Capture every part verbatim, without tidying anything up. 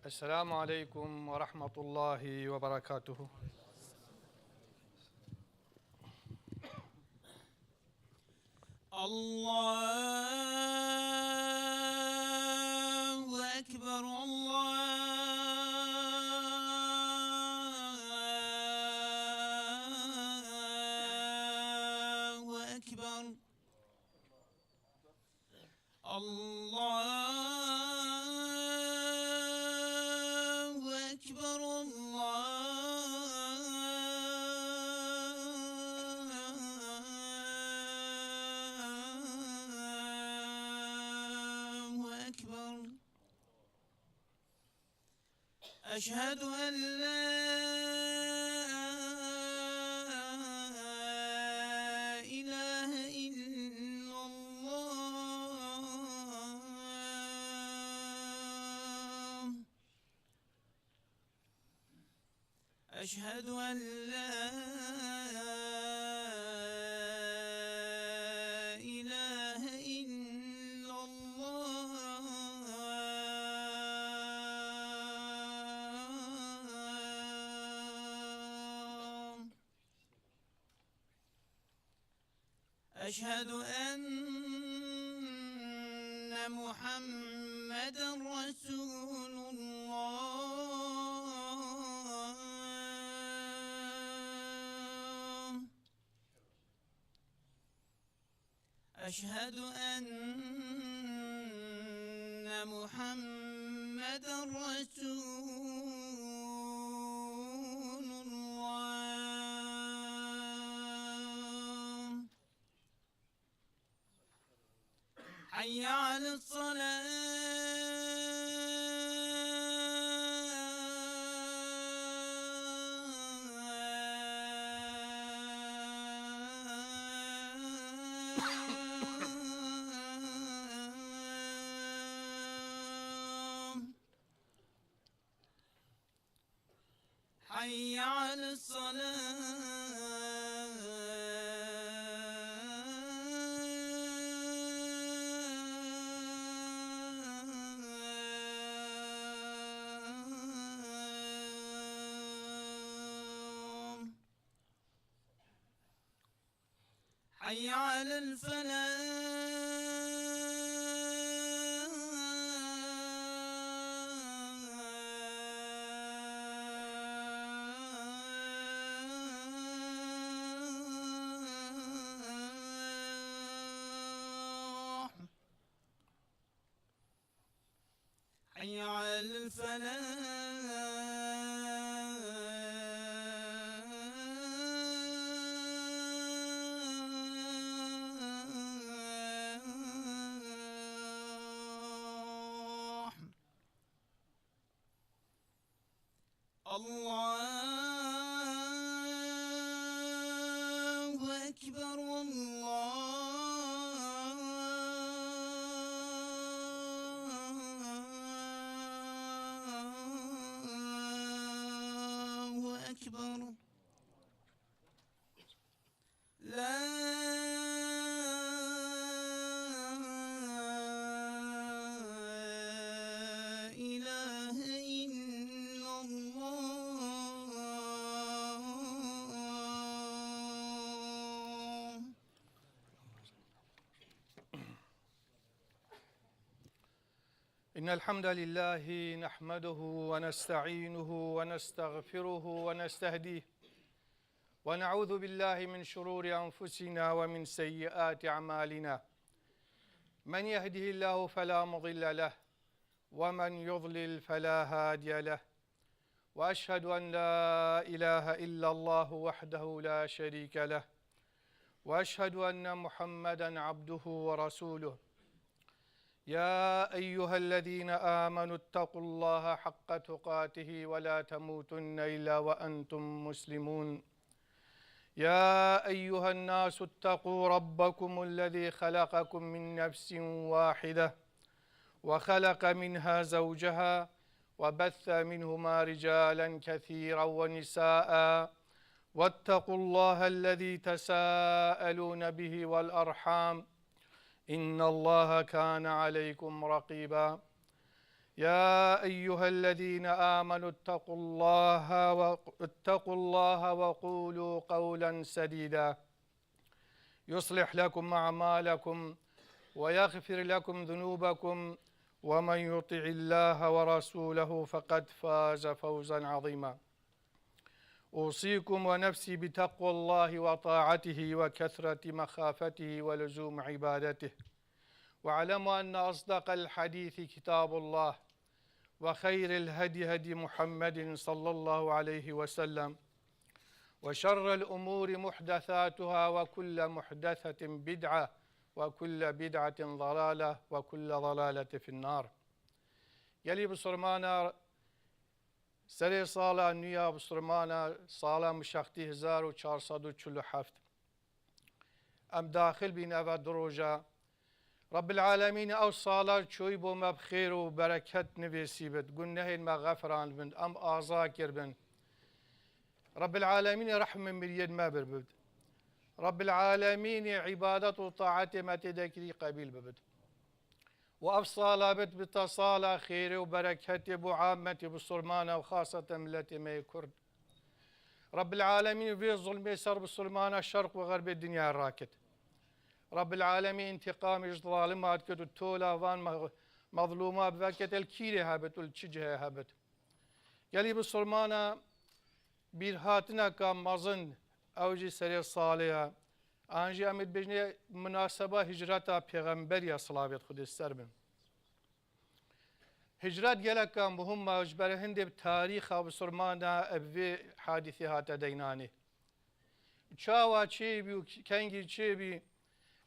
السلام عليكم ورحمة الله وبركاته. الله أكبر، الله أكبر. الله أكبر، الله أكبر. أشهد أن لا إله إلا الله. أشهد أن لا إله إلا الله. أشهد أن محمدا رسول الله. أشهد أن محمدا رسول الله. حي على الصلاة. حي على الصلاة. حي على الفلاح. حي على الفلاح. الله أكبر، الله أكبر. لا إله إلا الله. إن الحمد لله نحمده ونستعينه ونستغفره ونستهديه، ونعوذ بالله من شرور أنفسنا ومن سيئات أعمالنا. من يهده الله فلا مضل له، ومن يضلل فلا هادي له. وأشهد أن لا إله إلا الله وحده لا شريك له، وأشهد أن محمدا عبده ورسوله. يا أيها الذين آمنوا اتقوا الله حق تقاته ولا تموتن إلا وأنتم مسلمون. يا أيها الناس اتقوا ربكم الذي خلقكم من نفس واحدة وخلق منها زوجها وبث منهما رجالا كثيرا ونساء، واتقوا الله الذي تساءلون به والأرحام، إن الله كان عليكم رقيبا. يا أيها الذين آمنوا اتقوا الله و-، اتقوا الله وقولوا قولا سديدا يصلح لكم أعمالكم ويغفر لكم ذنوبكم ومن يطع الله ورسوله فقد فاز فوزا عظيما. أوصيكم ونفسي بتقوى الله وطاعته وكثرة مخافته ولزوم عبادته. واعلموا أن أصدق الحديث كتاب الله، وخير الهدي هدي محمد صلى الله عليه وسلم، وشر الأمور محدثاتها، وكل محدثة بدعة، وكل بدعة ضلالة، وكل ضلالة في النار. Gelî bisurmana, serê sala nû ya bisurmana, sala mişextî hezar û çar sed û çil û heft. Em daxil bîn eva du roja. Rabbil Alemîn ew sala çoyî bo me bi xêr û bereket nivêsî bit, gunehên me xefiran bin, em aza kirbin. Rabbil Alemîn rehmê miriyên me bir bit. Rabbil Alemîn îbadet û taetê me tê de kirî qebîl bibit. Û ev sala bit, bita sala xêrê û bereketê bo ametê bisurmana û xaseten miletê me yê Kurd. Rabbil Alemîn vê zulmê ser bisurmana şerq û xerbê dinyayê rakit. Rabbil Alemîn întîqamê ji zalima dikit û tola van me-, mezlûma biveket, el kîrê hebit û li çi cihê hebit. Gelî bisurmana bîrhatineka mezin, ew jî serê salê ye. An jî em ê dibêjinê minaseba hicreta Pêxemberî ya, silavêt Xwedê ser bin. Hicret geleka muhim e, ji ber hindê bi tarîxa bisurmana bi vê hadîsê hate deynanê. Çawa çêbî û kengî çêbî?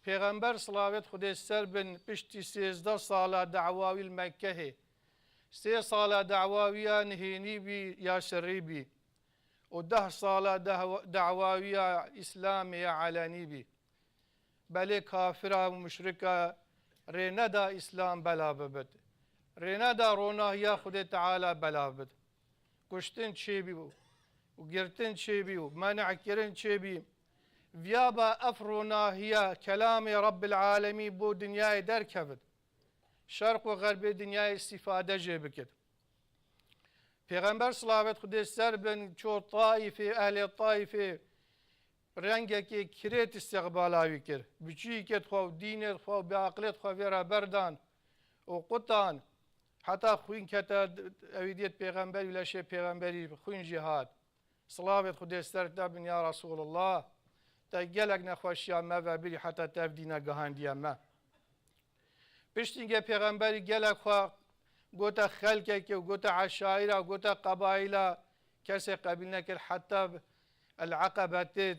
Pêxember, silavêt Xwedê ser bin, piştî sêzdeh sala dawawî li Mekkehê, sê sala dawawiya nihênî bî ya sirrî bî û deh sala dehwa-, dawawiya Îslamê ya elenî bî. Belê kafira û muşrika rê neda Îslam belav bibit. Rê neda ronahiya Xwedê Teala belav bit. Kuştin çêbî û, û girtin çêbî û men'kirin çêbî. Viya ba ev ronahiya kelamê Rabbil Alemî bo dinyayê derkevit. Şerq û xerbê dinyayê îstîfade jê bikit. Pêxember, silavêt Xwedê ser bin, ço Taîfê, ehlê Taîfê rengekê kirêt îsteqbala wî kir. Bi çiyîkêt xwe û dînêt xwe û bi aqilêt xwe vê re berdan û qutan. Heta xwîn kete ewîdiyêt pêxemberî û leşê pêxemberî xwîn jî hat. Silavêt Xwedê ser te bin ya Resûlullah. Te gelek nexweşiya me vebirî heta te ev dîne gihandiye me. Piştî hingê pêxemberî gelek xwe gote xelkekê û gote eşaîra, gote qebaîla, kesê qebîl nekir, heta El Eqebe tê,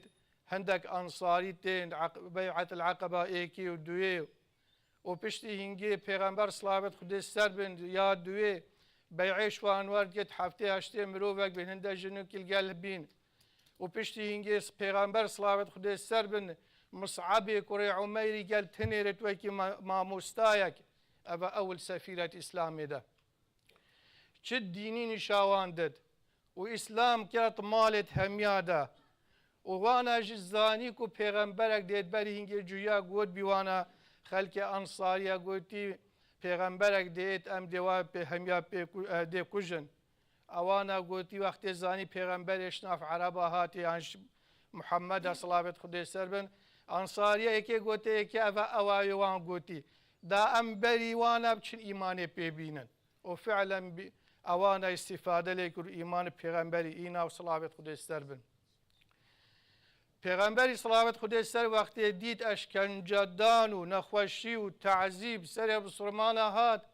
hindek ensarî tên, Eq-, Bey'et El Eqebe êkê û duyê. Û piştî hingê pêxember, silavêt Xwedê ser bin, ya duyê bey'ê ji wan wer diket, heftê heştê mirovek bin, hinde jinûk li gel bîn. Û piştî hingê pêxember, silavêt Xwedê ser bin, Mus'ebê kurê Umeyrî gel tinêrit wekî ma-, mamostayek. Ev e ewil sefîret Îslamê de. Çi dînî nîşa wan did û Îslam ket malêt hemiya de. Û wana jî zanî ku pêxemberek dêt berî hingê cuya got bî wana xelkê Ensariya gotî, pêxemberek dêt em dê wa pê hemiya pê ku-, e, dê kujin. Ewana gotî, wextê zanî pêxemberê şinaf Ereba hatê, yan ji Muhammed e, silavêt Xwedê ser bin. Ansariya yekê gotê, yekê ev e, ewa yê wan gotî. Da em berî wan e biçin îmanê pê bînin. Û fi'len bî-, ewana îstîfade lê kir û îmanê pêxemberî îna û silavêt Xwedê ser bin. Pêxemberî, silavêt Xwedê ser, wextê dît eşkencedan û nexweşî û tezîb serê bisurmana hat,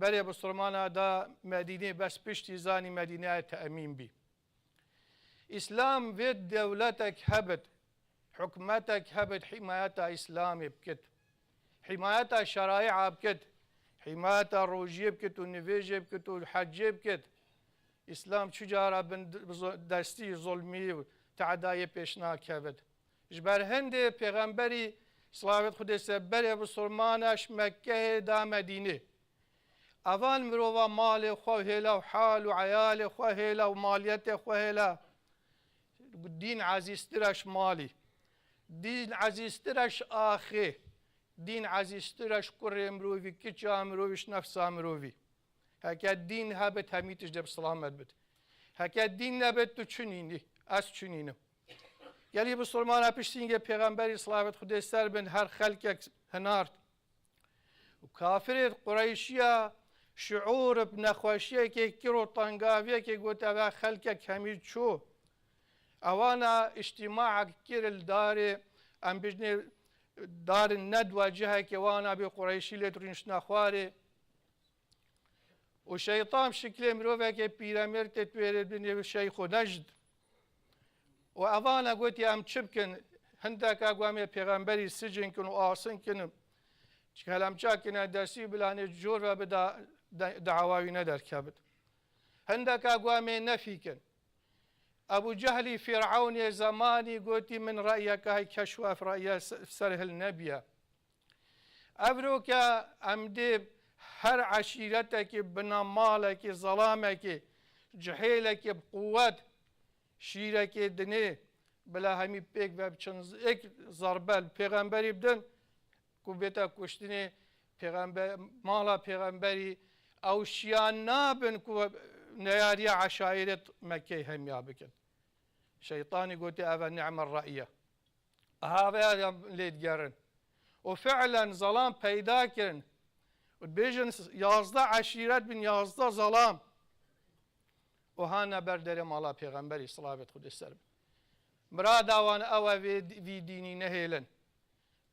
berê bisurmana da Medînê, bes piştî zanî Medîneya temîn bî. Îslam vê dewletek hebit, hikûmetek hebit, hîmayeta Îslamê bikit, hîmayeta şerai'a bikit, hîmayeta rojiyê bikit û nivêjê bikit û hecê bikit. Îslam çi cara bin zo-, destî zulmî û te'dayê pêş nakevit. Ji ber hindê pêxemberî, silavêt Xwedê ser, berê bisurmana ji Mekkeyê da Medînê. Evan mirova malê xwe hêla û hal û eyalê xwe hêla û maliyetê xwe hêla. Dîn ezîztir e ji malî. Dîn ezîztir e ji axê. Dîn ezîztir e ji kurê mirovî, kiça mirovî, ji nefsa mirovî. Heke dîn hebit, hemî tişt dê bi selamet bit. Heke dîn nebit, tu çi nînî? Ez çi nînim? Gelî bisilmana piştî hingê pêxemberî, silavet Xwedê ser bin, her xelkek hinart. Û kafirê Qureyşiya şiûr bi nexweşiyekê kir û tengaviyekê got, eve xelkek hemî çû. Ewana îctîmaek kir li darê, em bijnê darê nedwa, cihekê wana bî, Qureyşî lê rûniştine xwarê. Û şeytan şiklê mirovekê pîremêr tê, tu êrê binê Şeyxu Nejd. Û evana gotiye, em çi bikin? Hindeka ku em ê pêxemberî sicin kin û asin kin, çi kelemça kine destî, bila nê cor ve bi da-, de-, dawa wî nederkevit. Hindeka ku em ê nefî kin. Ebu Cehlî Fîrewnê zemanî gotî, min reyeka hey keşf û ev reye se-, ser hil nebiye. Evroke em dê her eşîretekî, bina malekî, zelamekî, cihêlekî bi quwet, şîrekê dinê, bila hemî pêk ve biçin, êk zerbe li pêxemberî bidin, ku bête kuştinê pêxembe-, mala pêxemberî, ew şiya nabin ku neyariya eşaîrê Mekkeyê hemiya bikin. Şeytanî gotê, eve ni'me re'ye. Aha, vê ya lê digerin. Û fi'len zelam peyda kirin. Û dibêjin, yazdeh eşîret bin, yazdeh zelam. Û hane ber derê mala pêxemberî, silavet Xwedê ser bin. Mirada wan ew e, vê, vî dînî nehêlin.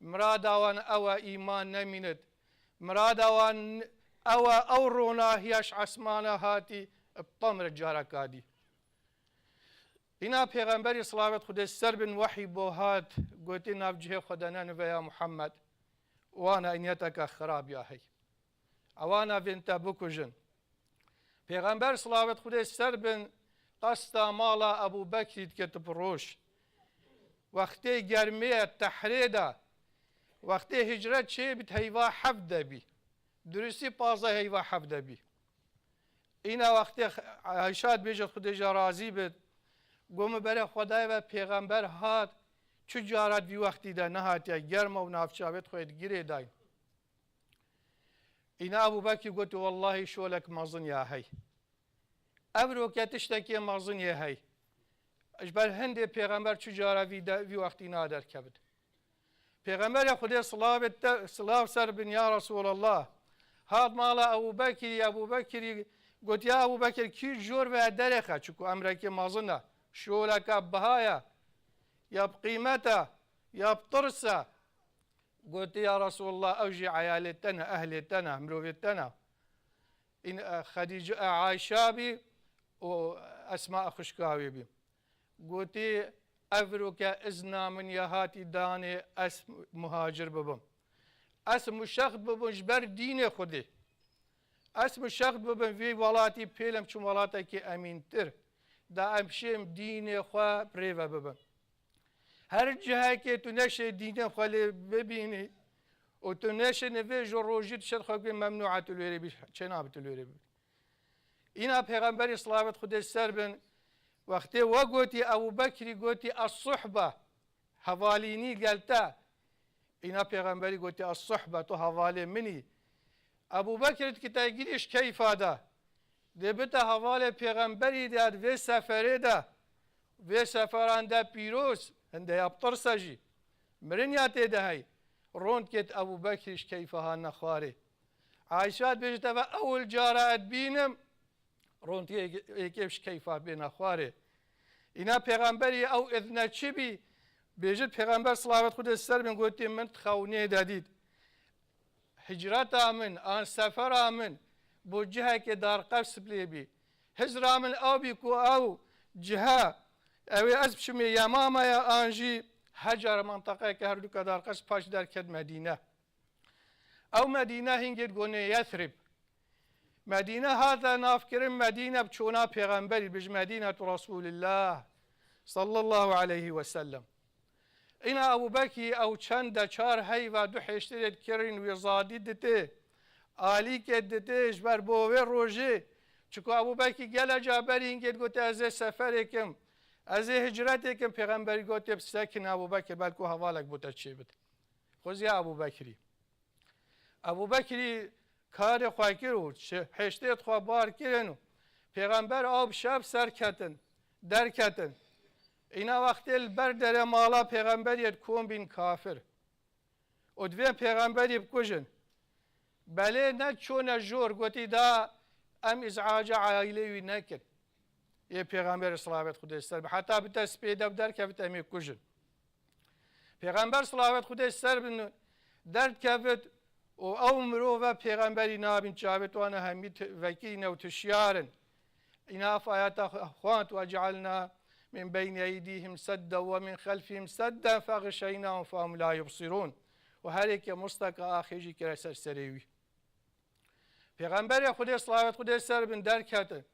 Mirada wan ew e, îman nemînit. Mirada wan ew e, ew ronahiya ji esmana hatî, bi temr careka dî. Îna pêxemberî, silavet Xwedê ser bin, wehî bo hat, gotî, nav cihê xwe de nenive ya Muhammed. Wana niyeteke xirab ya hey. Ewana vên te bikujin. Pêxember, silavet Xwedê ser bin, qesta mala Ebû Bekrî dike tu bi roj. Wextê germê ye, tehrê de, wextê hicret çê bit, heyva heft de bî. Durustî pazdeh heyva heft de bî. Îna wextê Ayşa dibêje, Xwedê jê razî bit, got, min berê Xwedayê ve pêxember hat, çi cara di vî wextî de nehatiye, germa û navçavêt xwe di girê dayîn. Îna Ebû Bekî got, wellahî şolek mezin ya hey. Evroke tiştekê mezin yê hey. Ji ber hindê pêxember çi cara vî de, vî wextî naderkevit. Pêxemberê Xwedê silavê te, silav ser bin ya Resulallah. Hat mala Ebû Bekirî, Ebû Bekirî got, ya Ebû Bekir, kî jor ve derêxe, çiku emrekê mezin e. Şoleke biha ye, ya bi qîmet e, ya bi tirs e. Gotî, ya Resulallah, ew jî eyalê te ne, ehlê te ne, mirovê te ne. În, e, Xedîce, e, Ayşa bî û Esma, e, xwişka wê bî. Gotî, evroke izna min ya hatî danê ez muhacir bibim. Ez muşext bibim ji ber dînê Xwedê. Ez muşext bibim vê welatî pêlim çim welatekî emîntir. Da em şêm dînê xwe bi rê ve bibin. Her cihekê tu neşê dînê xwe lê bibînî û tu neşê nivêj û rojî tu şed xwe bikî, memnû e tu lê rê bî, çênabe tu lê rê bibî. Îna Pêxemberî, silavet Xwedê ser bin, wextê we gotî, Ebû Bekirî gotî, "Es-suhbe", hevalînî gel te. Îna Pêxemberî gotî, "Es-suhbe", tu hevalê min î. Ebû Bekir dikite girî ji keyfa de. Dê bite hevalê Pêxemberî de, di vê seferê de, vê seferan de pîroz, hinde ya bi tirse jî. Mirin ya tê de hey. Rond ket Ebû Bekirî ji keyfa hatine xwarê. Ayşe dibêjit, eve ewil cara ez dibînim, rond yê-, yekê ji keyfa bêne xwarê. Îna Pêxemberî ew izne çi bî? Bêjit Pêxember, silavet Xwedê ser bin, gotî, min di xewnê de dît. Hicreta min, an sefera min, bo cihekê darqefs bilê bî. Hizra min ew bî ku ew ciha, ew ê ez biçimê Yemamaya, an jî her cara menteqeyeke herduka darqefs, paş derket Medîne. Ew Medîne hingê digonê Yesrib. Medîne hate navkirin Medîne bi çona Pêxemberî, bij Medînetu Resulillah sallallahu aleyhi ve sellem. Îna Ebû Bekî ew çend de çar heyva du hêştirê dikirîn wî zadî ditê. Alîkê ditê ji ber bo vê rojê. Çiku Ebû Bekî gele ca berî hingê digote, ez ê seferê kim, ez ê hicretê kim. Pêxemberî gotê, bisekin Ebû Bekir, belku hevalek bo te çêbit. Xuziya Ebû Bekirî. Ebû Bekirî karê xwe kir û şi-, hêştê xwe bar kirin û Pêxember ew bi şev serketin, derketin. Îna wextê li ber derê mala Pêxemberiyê dikom bîn kafir. Û divê Pêxemberî bikujin. Belê ne çûne jor, gotî da em îzaca aîlê wî nekin. Yê Pêxemberê silavet Xwedê ser be. Heta bite spêde û derkevit em ê kujin. Pêxember silavet Xwedê ser bin derdkevit û ew mirove Pêxemberî nabîn çavêt wana hemî ti-, vekirîne û tişyar in. Îna ev ayeta xwant: "Ve cealna min beynî eydîhim sedden ve min xelfîhim sedden fexşeynahum fehum la yubsirûn." Û her yekê misteke axê jî kire ser serê wî. Pêxemberê Xwedê, silavet Xwedê ser bin, derketin.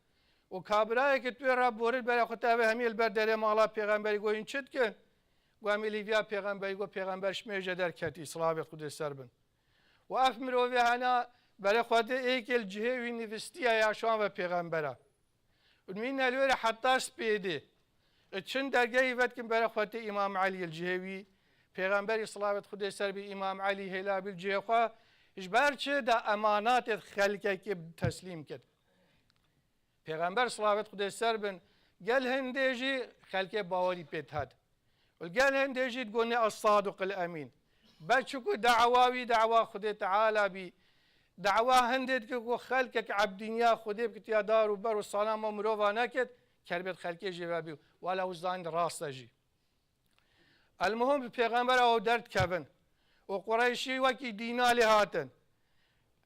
Û kabirayekî tu ê re borin berê xwe te ve hemî li ber derê mala Pêxemberî, got, "Hûn çi dikin?" Got, "Em êlîviya Pêxemberî." Got, "Pêxember ji me jê derketî, silavet Xwedê ser bin." Û ev mirovê hena berê xwe tê êkê li cihê wî nivîstiye ya şan ve Pêxembera. Û mîne li wê re heta spêdê. Ê çin dergehî vedikin berê xwe tê Îmam Elî li cihê wî. Pêxemberî silavet Xwedê ser bî Îmam Elî hêla bî li cihê xwe. Ji ber çi da emanatê xelkekê teslîm kir. Pêxember silavet Xwedê ser bin gel hindê jî xelkê bawerî pê dihat. Û li gel hindê jî digonê Es-Sadiq el-Emîn. Be çiku dawa wî dawa Xwedê Teala bî. Dawa hindê dikir ku xelkek ebdîniya Xwedê bikitiya dar û ber û salam û mirova nekit, kerbet xelkê jê ve bî. Wala û zanî rast e jî. Elmuhim bi pêxembera ew derdkevin. Û Qureyşî wekî dîna lê hatin.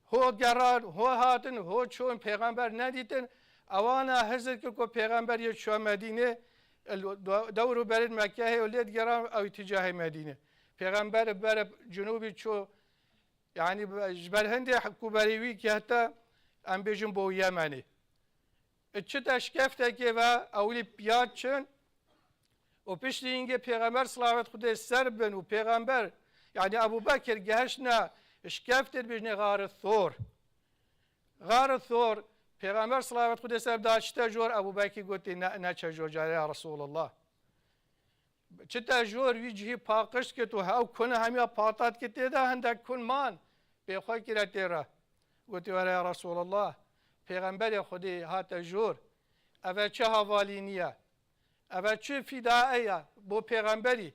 Ho geran, ho hatin, ho çûn, pêxember nedîtin. Ewana hizir kir ku pêxember yê çûye Medînê, el-, do-, dewr û berên Mekkehê û lê digeran ew îtîcahê Medînê. Pêxember bi ber cunûbî çû, yanî bi-, ji ber hindê ku berê wî kehte, em bêjin bo Yemenê. Çi te şkeftekê ve ewilî piya çin, û piştî hingê Pêxember silavet Xwedê ser bin û Pêxember, yanî Ebû Bekir gehiştine şkeftê dibêjinê Xarê Thor. Xarê Thor, Pêxember silavet Xwedê ser da çi te jor, Ebû Bekir gotî ne, neçe jor carê ya Resulullah. Çi te jor, wî cihî paqij kit û hew kun hemiya patat kit tê de hindek kun man pê xwe kire tê re. Gotî were ya Resulullah, Pêxemberê Xwedê hate jor. Eve çi havalînî ye? Eve çi fîdae ye bo pêxemberî?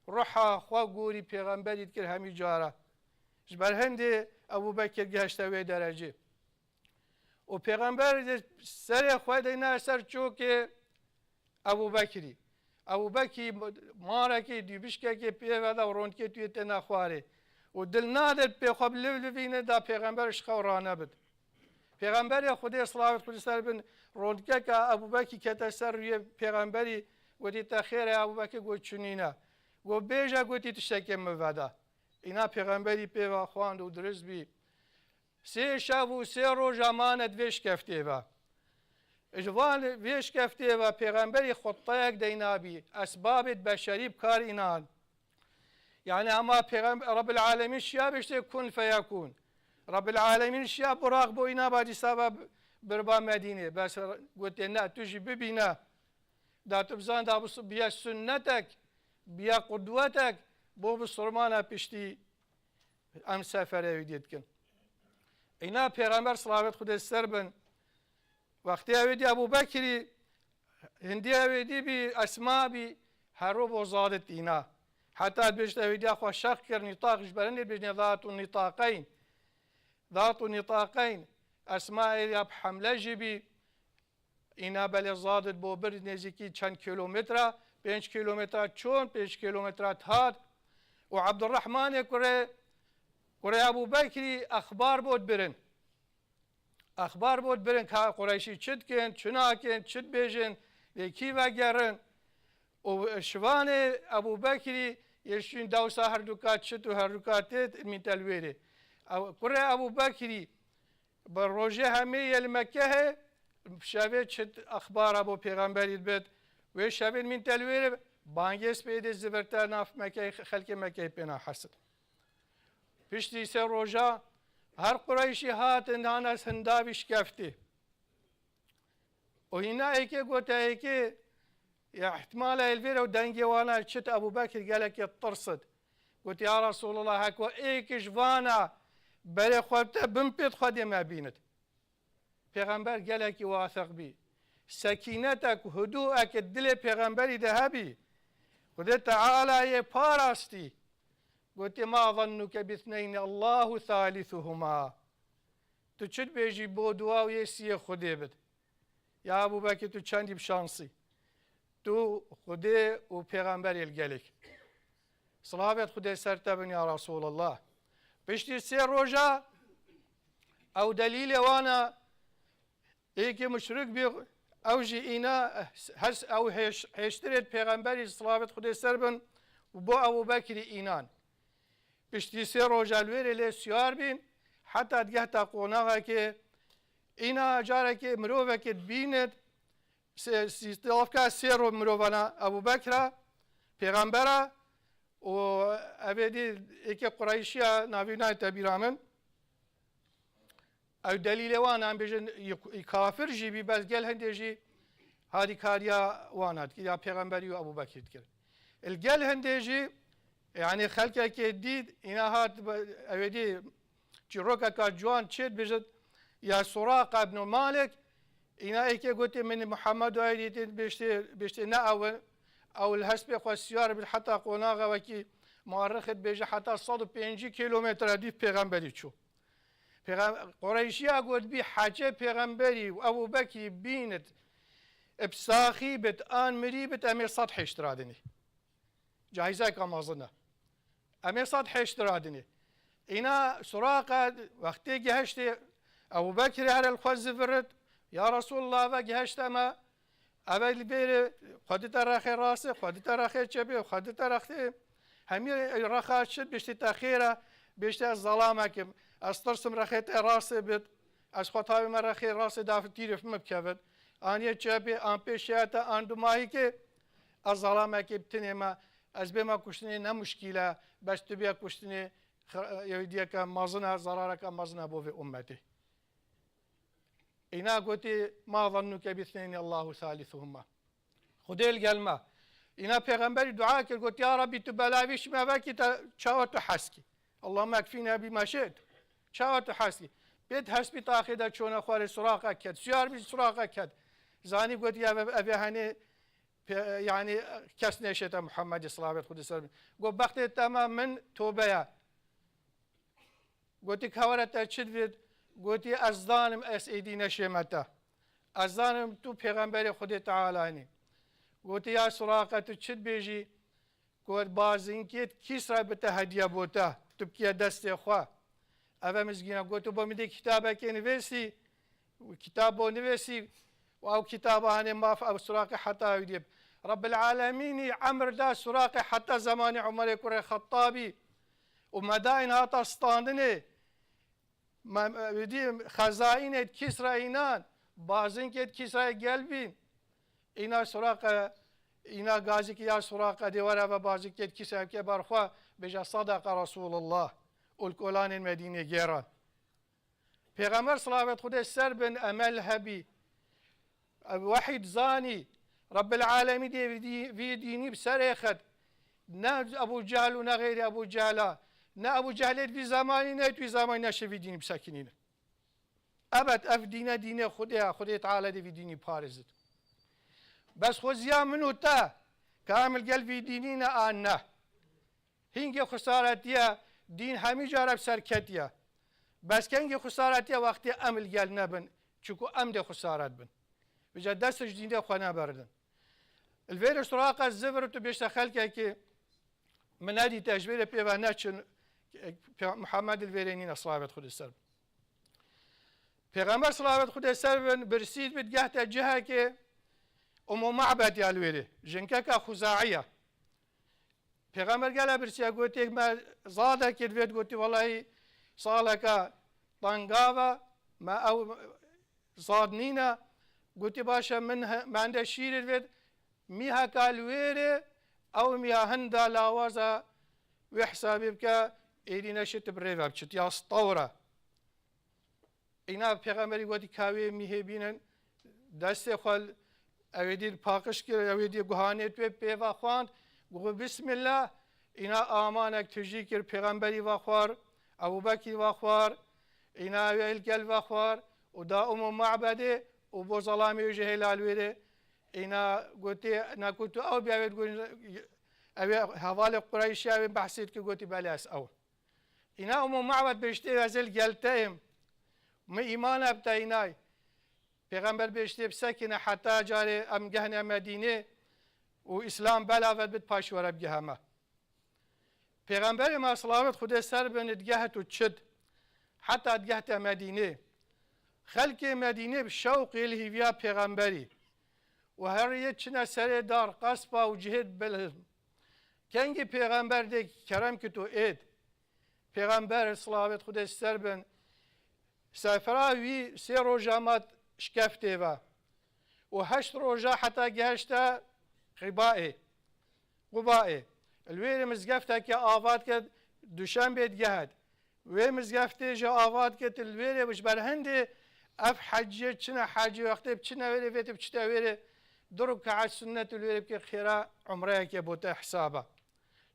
Ruha xwe gorî pêxemberî dikir hemî cara. Ji ber hindê Ebû Bekir gehişte wê derecê. Û pêxember serê xwe deyne ser çokê Ebû Bekirî. Ebû Bekirî marekê dûbişkekê pê ve da û rondkê tuyê têne xwarê. Û dil nade pê xwe bi liv livîne da pêxember ji xew ranebit. Pêxemberê Xwedê, silavet Xwedê ser bin, rondkeka Ebû Bekî kete ser rûyê pêxemberî, gotî, "Te xêr e?" Ebû Bekî got, "Çi nîne." Got, "Bêje," gotî, "tiştekê min veda." Îna pêxemberî pê ve xwand û dirist bî. Sê şev û sê roja mane di vê şkeftê ve. Ji van vê şkeftê ve pêxemberî xuteyek deyna bî. Esbabê beşerî bi kar înan. Yani hema Pêxem-, Rabbil Alemîn şiya biştê kun feyekun. Rabbil Alemîn şiya Buraq bo îna ba dîsa ve b-, birba Medînê. Bes gotê ne, tu jî bibîne. Da tu bizan da bu s-, biye sunnetek, biye qudwetek bo bisurmana piştî em seferê wî dê dikin. Îna Pêxember silavet Xwedê ser bin. Wextê ew dî Ebû Bekirî, hindî ew dî bî, Esma bî, hero bo zadit îna. Heta dibêjit ew dî xwe şeq kir, nîtaq ji ber hindê dibêjinê zatu nîtaqeyn. Zatu nîtaqeyn. Esma ê ya bi hemle jî bî. Îna belê zadit bo bir nêzîkî çend kîlometre, pênc kîlometre çûn, pênc kîlometre dihat. Û Ebdurrehmanê kurê, kurê Ebû Bekirî exbar bo dibirin. Exbar bo dibirin ka Qureyşî çi dikin, çi nakin, çi dibêjin, lê kî vegerin. Û şivanê Ebû Bekirî yê şîn dewsa herduka çit û herduka têt mîn te li wêrê. Ew, kurê Ebû Bekirî bi rojê hemê yê li Mekkehê, şevê çi exbara bo pêxemberî dibit. Wê şevê mîn te li wêrê, bangê spêdê zivirte nav Mekkehê, xelkê Mekkehê pêna hesin. Piştî sê roja her Qureyşî hatin hane hindavî şkeftî. Û hîna êkê gote êkê, ya ihtimala êlvêre û dengê wana çit Ebû Bekir gelekê tirsit. Got, "Ya Resulullah, heko êk ji vana Berê xwe bite bin pêt Xwedê me bînit. Pêxember gelekî wasiq bî. Sekînetek, hudûek di dilê pêxemberî de hebî. Xwedê Teala yê parastî. Gotê, "Ma zannuke bithneyn Allahu thalithuhuma." Tu çi dibêjî bo duwa û yê siyê Xwedê bit? Ya Ebu Bekir, tu çendî bi şansî. Tu Xwedê û pêxemberê li gelek. Silavêt Xwedê ser te bin ya Resulallah. Piştî sê roja ew delîlê wana, êkê muşrik bî, ew jî îna her s-, ew hêş-, hêştirêt pêxemberî, silavêt Xwedê ser bin, û bo Ebu Bekirî înan. Piştî sê roja li wêrê lê siyar bîn, heta digehta qonaxekê, îna carekê mirovekê dibînit, sê-, sî-, sî-, sê ro mirovana Ebu Bekra, pêxembera, û evê dî êkê Qureyşiya navî nayte bîra min. Ew delîlê wan, em bêjin, y-, y-, kafir jî bî, bes gel hindê jî harîkariya wan dikir, ya pêxemberî û Ebu Bekirî dikir. Li gel hindê jî, yanî xelkekê dît, îna hat, ew ê dî çîrokeka ciwan çê dibêjit, ya Suraqa ibn Malik, îna êkê gotê, "Min Muhammed û Eydî bêştê, bêştê ne ew in." Ew li hespê xwe siyar bî, heta qonaxa wekî muarrixê dibêje, heta sed û pêncî kîlometre dîv pêxemberî çû. Pêxem-, Qureyşiya got, "Bî hecê pêxemberî û Ebu Bekirî bînit, bi saxî bit, an mirî bit, em ê sed hêştira dinê." Cayîzeka mezin e. Em ê sed hêştira dinê. Îna Suraqa wextê gehiştê Ebu Bekirê here li xwe zivirit, "Ya Resulallah, eve gehişte me, eve li vêrê xwe dite rexê rastê, xwe dite rexê çepê, xwe dite rexê hemî rexa çi biştî te xêr e, biştî ez zalamek im, ez tirsim rexê te rastê bit, ez xwe tavê me rexê rastê dafitîrê min bikevin, an yê çepê, an pêşiya te, an dumahîkê, ez zalamekê bi tinê me, ez bêma kuştinê ne muşkîl e, bes tu bê kuştinê, xi-, yewîdiyeke mezin e, zarareke mezin e bo vê ummetê." Îna gotî, "Ma zannuke bithneynî Allahu salisuhuma." Xwedê li gel me. Îna pêxemberî dua kir, got, "Ya Rabbî, tu bela vî şime vekî te çawa tu hez kî. Allahümme ekfîne bîma şi't." Çawa tu hez kî. Pêt hespî taxê de çûne xwarê Suraqa ket. Siyar bî Suraqa ket. Zanî got, "Ya ev, ev, ev henê pe-, yanî kes nêşête Muhammedî, silavêt Xwedê ser bin." Got, "Bextê te me, min tobe ye." Gotî, "Ka were te çi divêt?" Gotî, "Ez zanim ez êdî neşême te. Ez zanim tu pêxemberê Xwedê Teala nî." Gotî, "Ya Suraqe, tu çi dibêjî?" Got, "Bazinkêt Kîsra bi te hediye bo te, tu bikiye destê xwe. Eve mizgîna." Got, "Tu bo min dê kitabekê nivêsî?" Û kitab bo nivêsî û ew kitaba hanê maf ew Suraqê heta ew diyê. Rabbil Alemînî emir da Suraqê heta zemanê Umerê kurê Xettabî û Medaîn hata standinê. Me, me, dî xezaînê Kîsra înan, bazinkê Kîsrayê gel bîn. Îna Suraqe, îna gazî ki ya Suraqe dê were ve bazinkê Kîsrayê bike bar xwe, bêje, "Sadaqa Resulullah." Û li kolanên Medînê gêran. Pêxember, silavêt Xwedê ser bin, emel hebî. Wehî dizanî. Rabbil Alemî dê vî dî-, vî dînî bi serê xet. Ne Ebu Cehl û ne xeyrî Ebu Cehla. Ne Ebu Cehlê di vî zemanî, ne di vî zemanî neşê vî dînî bisekinînin. Ebed ev dîne dînê Xwedê ye. Xwedê Teala dê vî dînî parêzit. Bes xweziya min û te, ka em li gel vî dînî ne an ne. Hingê xisaretiye, dîn hemî cara bi ser ketiye. Bes kengê xisaretiye wextê em li gel nebin, çiku em dê xisaret bin. Vêca dest ji dînê xwe neberdin. Li vêrê Suraqa zivir tu bêşte xelkekê min nedîte, ji vêrê pê ve neçin, Muhammed li vêrê nîne, silavêt Xwedê ser bin. Pêxember, silavêt Xwedê ser bin, birsî bit gehte cihekê Ummu Ma'bed ya li wêrê, jinkeka Xuzaiya. Pêxember gele birsiya, gotê, "Me zadekê divêt?" Gotî, "Welahî saleka tengav e, me ew zad nîne." Gotî, "Baş e, min he-, mende şîrê divêt, mîheka li wêrê, ew mîha hinda lawaza wê hesabê bike, êdî neşê tu bi rê ve biçit, ya stewr e." Îna pêxemberî gotî, "Ka wê mîhê bînin." Destê xwe l-, ew ê dî paqij kir, ew ê dî guhanê tu pê ve xwand, got, "Bismillah." Îna amanek tijî kir, pêxemberî ve xwar, Ebû Bekî ve xwar, îna ew ê li gel ve xwar û da Ummu Ma'bedê û bo zelamê wê jî hêla li wêrê. Îna gotê, na ku tu ew bî, ew ê digot, ew ê hevalê Qureyşî, ew ê behsê dikir, gotî, belê ez ew im. Îna Ummu Ma'bed bêjtê, ez ê li gel te im. Min îman hebte înay. Pêxember bêjtê, bisekine heta carê em gehne Medînê û Îslam belavet bit, paşî were bigeheme. Pêxemberê me, silavet Xwedê ser bin, digehet û çit, heta digehte Medînê. Xelkê Medînê bi şewqê li hîviya pêxemberî û her yê çine serê dar, qespa û cihê bilin. Kengî pêxember dê kerem kit û êd. Pêxember, silavet Xwedê ser bin, sefera wî sê roja ma şikeftê ve û heşt roja heta gehişte Xibaê, Qubaê. Li wêrê mizgeftekê ava dikir, duşembê digehet. Wê mizgeftê jî ava dikir, li wêrê ji ber hindê ev heciyê çine hecî wextê biçine wêrê, vê tê biçite wêrê du rikaet sunnet li wêrê bike, xêra umreyekê bo te hesaba.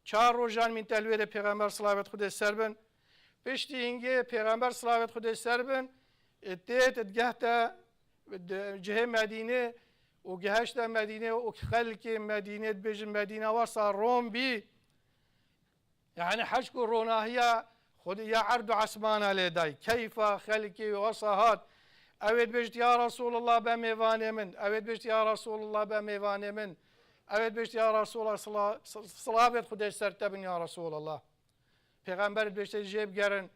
Çar rojan mîn te li wêrê pêxember, silavet Xwedê ser bin. Piştî hingê pêxember, silavet Xwedê ser bin, e, tê te digehte di cihê Medînê û gehişte Medînê û xelkê Medînê dibêjin, Medîna wesa Rom bî. Yani heşk û ronahiya Xwedê ya erd û esmana lê day. Keyfa xelkê wesa hat. Ew ê dibêjt, ya Resulullah, be mêvanê min. Ew ê dibêjt, ya Resulullah, be mêvanê min. Ew ê dibêjt, ya Resulullah, sila-, s-, silavêt Xwedê ser te bin, ya Resulullah. Pêxember dibêjte, jê bigerin,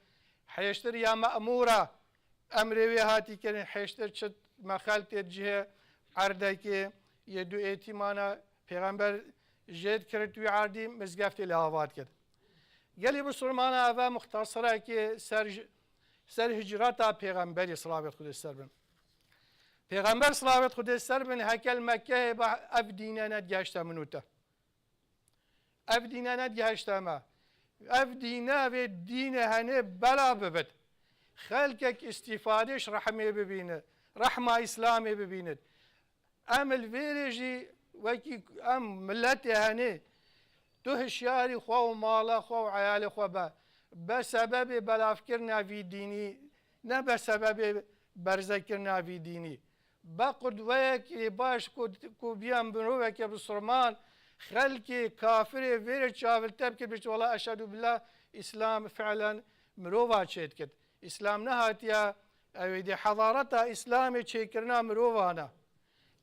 hêştir ya me'mûra, emrê wê hatî kirin, hêştir çi mexel tê cihê erdekê yê du êtîmana, pêxember jê dikirin wî erdî, mizgeftê lê ava dikir. Gelî bisurmana, eve muxtasirekê ser ji-, ser hicreta pêxemberî, silavêt Xwedê ser bin. Pêxember, silavêt Xwedê ser bin, heke li Mekkeyê ba ev dîne nedigeşte min û te. Ev dîne nedigeşte me. Ev dîne vê dîne henê bela bibit. Xelkek îstîfadê ji rehmê bibîne. Rehma Îslamê bibînit. Em li vêrê jî wekî em miletê henê, tu hişyarî xwe û mala xwe û eyalê xwe be. Be sebebê belavkirina vî dînî, ne be sebebê berzekirina vî dînî. Be qudweyekê baş ku, ku biya miroveke bisurman, xelkê kafirê vêrê çavilte bike, bêjt, wela eşhedû billah, Îslam fi'len mirova çêdikit. Îslam nehatiya, ew ê dê hezareta Îslamê çêkirina mirovan e.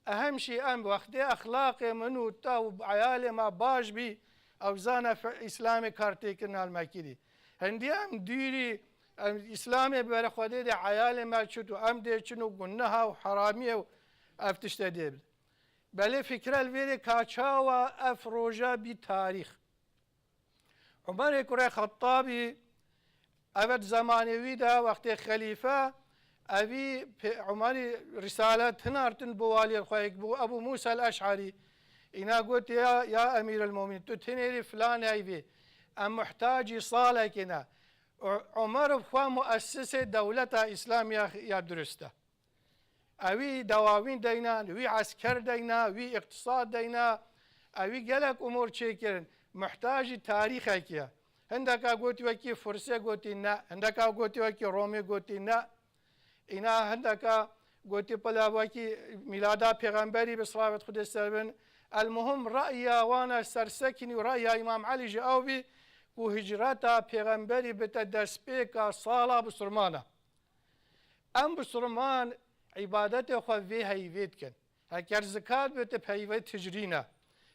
Ehem jî em wextê exlaqê min û te û eyalê me baş bî, ew zane fi-, Îslamê kar têkirina li me kirî. Hindî em dûrî, em Îslamê bi berê Xwedê dê eyalê me çi û em dê çin û guneha û heramiyê û ev tişte dê bid. Belê fikre li vêrê ka çawa ev roja bî tarîx. Umerê kurê Xettabî, evet, zemanê wî de wextê xelîfe, evî pê-, Umerî risalet hinartin bo waliyê xwe, yek bû Ebû Mûsa el-Eş'erî. Îna got, ya, ya Emîr el-Mumîn, tu tinêrî filan heyvê, em muhtacî salekê ne. U-, Umer bi xwe muessisê dewleta Îslamî ya, ya durist e. Ewî dawawîn deyna, wî esker deyna, wî îqtisad deyna, ewî gelek umûr çêkirin. Muhtacî tarîxekî ye. Hindeka gotî wekî Fursê gotî ne, hindeka gotî wekî Romê gotî ne. Îna hindeka gotî pila wekî mîlada pêxemberî bi silavêt Xwedê ser bin. El muhim ra'ya wana sersekinî û ra'ya Îmam Elî jî ew bî ku hicreta pêxemberî bite destpêka sala bisurmana. Em bisurman îbadetê xwe vê heyvê dikin. Heker zikat bi ti peyvê tijrî ne.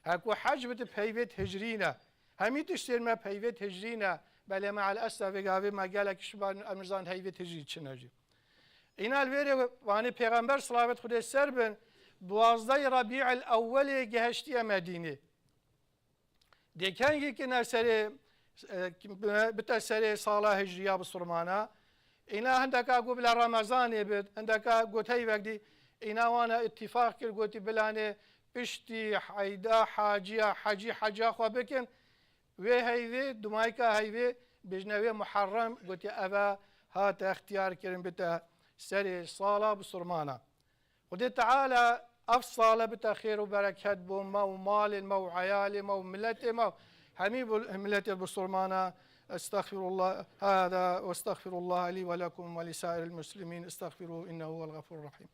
Heku hec bi ti peyvê tijrî ne. Hemî tiştên me peyvê tijrî ne. Belê me el esta vê gavê me gelek şiba em nizan heyvê tijrî çi ne jî. Îna li vêrê wanê pêxember silavet Xwedê ser bin, duwazdeh Rebî'el Ewwelê gehiştiye Medînê. Dê kengî kine serê, e, bite serê sala hicriya bisurmana. Îna hindeka got bila Remezanê bit, hindeka got heyvek dî. Îna wana îtîfaq kir, gotî bilanê piştî heyda haciya, hecî heca xwe bikin. Wê heyvê, dumayka heyvê, bêjne wê Muharrem, gotî eve hate extiyar kirin bite serê sala bisurmana. Xwedê Teala ev sale bite xêr û bereket bo me û malên me û eyalê me û miletê me û hemî bu-, miletê bisurmana. أستغفر الله هذا وأستغفر الله لي ولكم ولسائر المسلمين، استغفروه إنه هو الغفور الرحيم.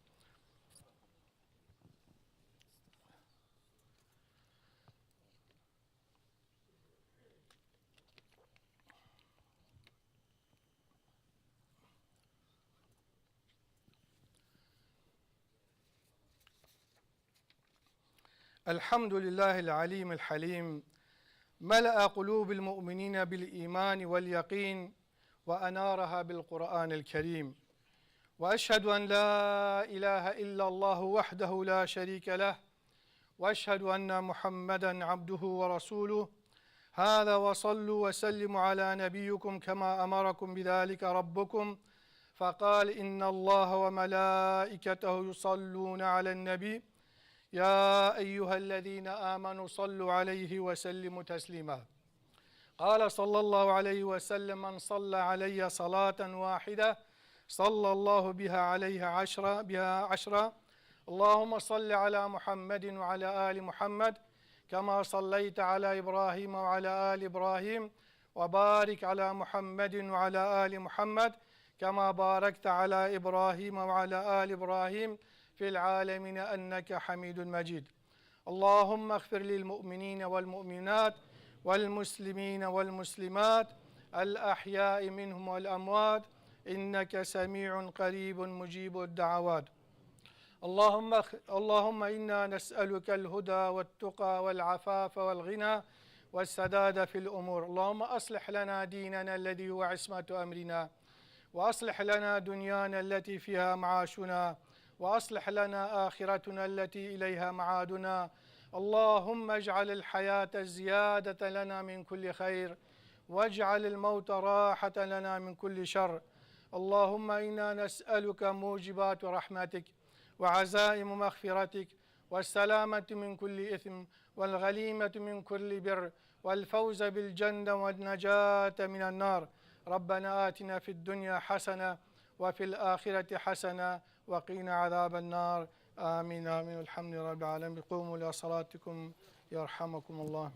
الحمد لله العليم الحليم، ملأ قلوب المؤمنين بالإيمان واليقين، وأنارها بالقرآن الكريم. وأشهد أن لا إله إلا الله وحده لا شريك له، وأشهد أن محمدا عبده ورسوله. هذا وصلوا وسلموا على نبيكم كما أمركم بذلك ربكم، فقال: إن الله وملائكته يصلون على النبي، يا أيها الذين آمنوا صلوا عليه وسلموا تسليما. قال صلى الله عليه وسلم: من صلى علي صلاة واحدة صلى الله بها عليه عشرا، بها عشرا. اللهم صل على محمد وعلى آل محمد كما صليت على إبراهيم وعلى آل إبراهيم، وبارك على محمد وعلى آل محمد كما باركت على إبراهيم وعلى آل إبراهيم في العالمين إنك حميد مجيد. اللهم اغفر للمؤمنين والمؤمنات والمسلمين والمسلمات الأحياء منهم والأموات إنك سميع قريب مجيب الدعوات. اللهم اخ-، اللهم إنا نسألك الهدى والتقى والعفاف والغنى والسداد في الأمور. اللهم أصلح لنا ديننا الذي هو عصمة أمرنا، وأصلح لنا دنيانا التي فيها معاشنا، وأصلح لنا آخرتنا التي إليها معادنا. اللهم اجعل الحياة زيادة لنا من كل خير، واجعل الموت راحة لنا من كل شر. اللهم إنا نسألك موجبات رحمتك وعزائم مغفرتك والسلامة من كل إثم والغنيمة من كل بر والفوز بالجنة والنجاة من النار. ربنا آتنا في الدنيا حسنة وفي الآخرة حسنة وقنا عذاب النار. آمين، آمين. الحمد لله رب العالمين. قوموا إلى صلاتكم يرحمكم الله.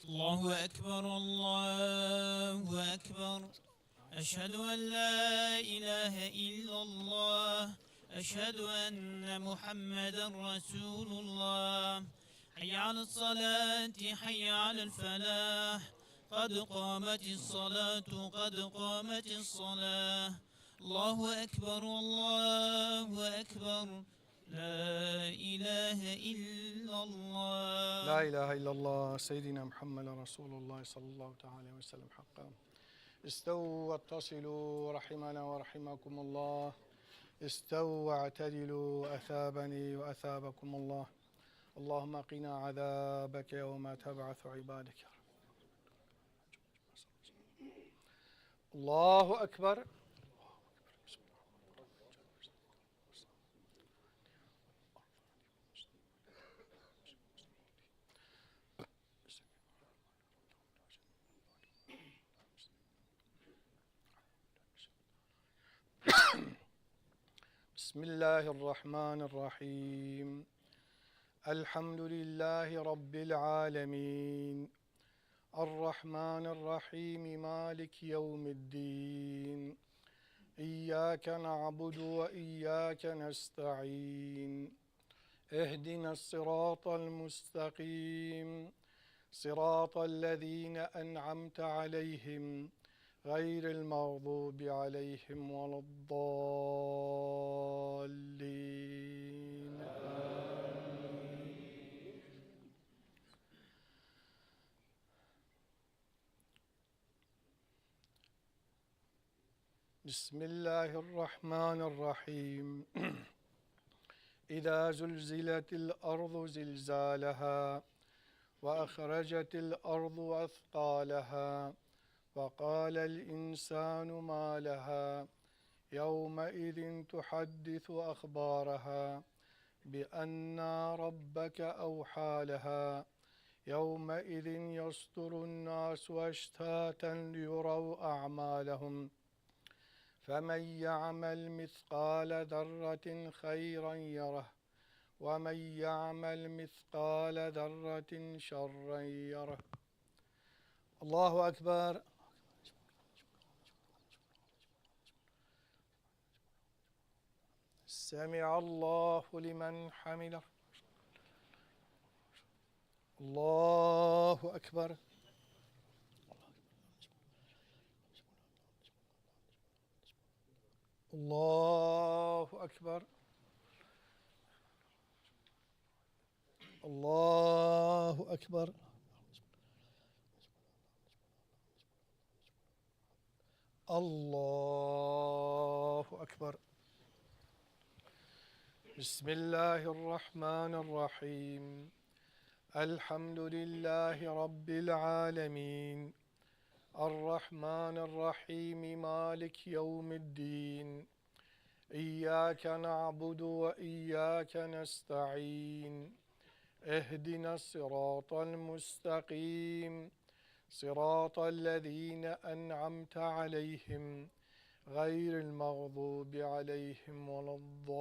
الله أكبر، الله أكبر. أشهد أن لا إله إلا الله. أشهد أن محمدا رسول الله. حي على الصلاة، حي على الفلاح. قد قامت الصلاة، قد قامت الصلاة. الله أكبر، الله أكبر. لا إله إلا الله. لا إله إلا الله، سيدنا محمد رسول الله صلى الله تعالى وسلم حقا. استووا واتصلوا رحمنا ورحمكم الله. استووا واعتدلوا أثابني وأثابكم الله. اللهم قنا عذابك يوم تبعث عبادك. الله أكبر. بسم الله الرحمن الرحيم. الحمد لله رب العالمين. الرحمن الرحيم. مالك يوم الدين. إياك نعبد وإياك نستعين. اهدنا الصراط المستقيم. صراط الذين أنعمت عليهم غير المغضوب عليهم ولا الضالين. بسم الله الرحمن الرحيم. إذا زلزلت الأرض زلزالها وأخرجت الأرض أثقالها وقال الإنسان ما لها يومئذ تحدث أخبارها بأن ربك أوحى لها يومئذ يصدر الناس أشتاتا ليروا أعمالهم فمن يعمل مثقال ذرة خيرا يره ومن يعمل مثقال ذرة شرا يره. الله أكبر. سمع الله لمن حمده. الله أكبر. الله أكبر. الله أكبر. الله أكبر. بسم الله الرحمن الرحيم. الحمد لله رب العالمين. الرحمن الرحيم. مالك يوم الدين. إياك نعبد وإياك نستعين. اهدنا الصراط المستقيم. صراط الذين أنعمت عليهم غير المغضوب عليهم ولا الضالين.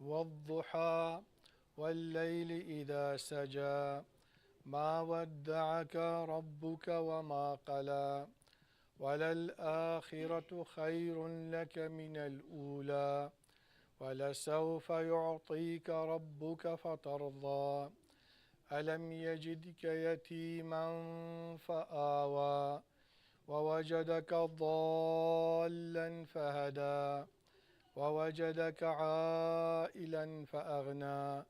والضحى والليل إذا سجى. ما ودعك ربك وما قلى. وللآخرة خير لك من الأولى. ولسوف يعطيك ربك فترضى. ألم يجدك يتيما فآوى. ووجدك ضالا فهدى. ووجدك عائلا فأغنى.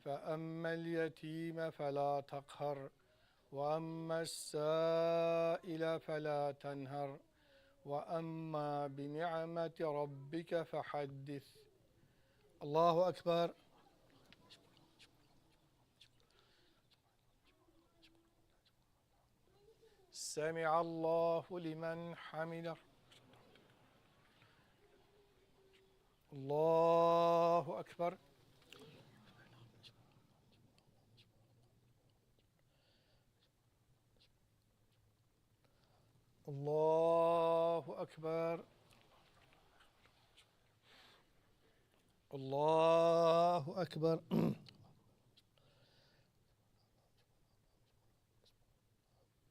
فأما اليتيم فلا تقهر. وأما السائل فلا تنهر. وأما بنعمة ربك فحدث. الله أكبر. سمع الله لمن حمده. الله أكبر. الله أكبر. الله أكبر.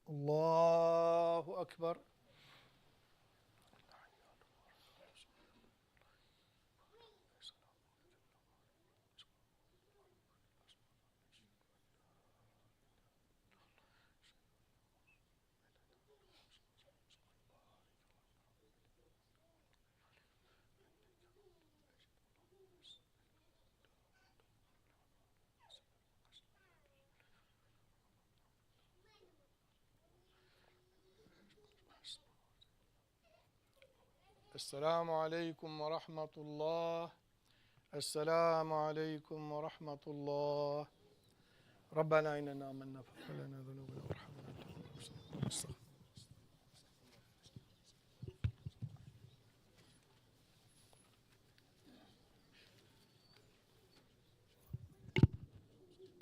الله أكبر. السلام عليكم ورحمة الله. السلام عليكم ورحمة الله. ربنا إننا آمنا فاغفر لنا ذنوبنا وارحمنا أنت خير الراحمين.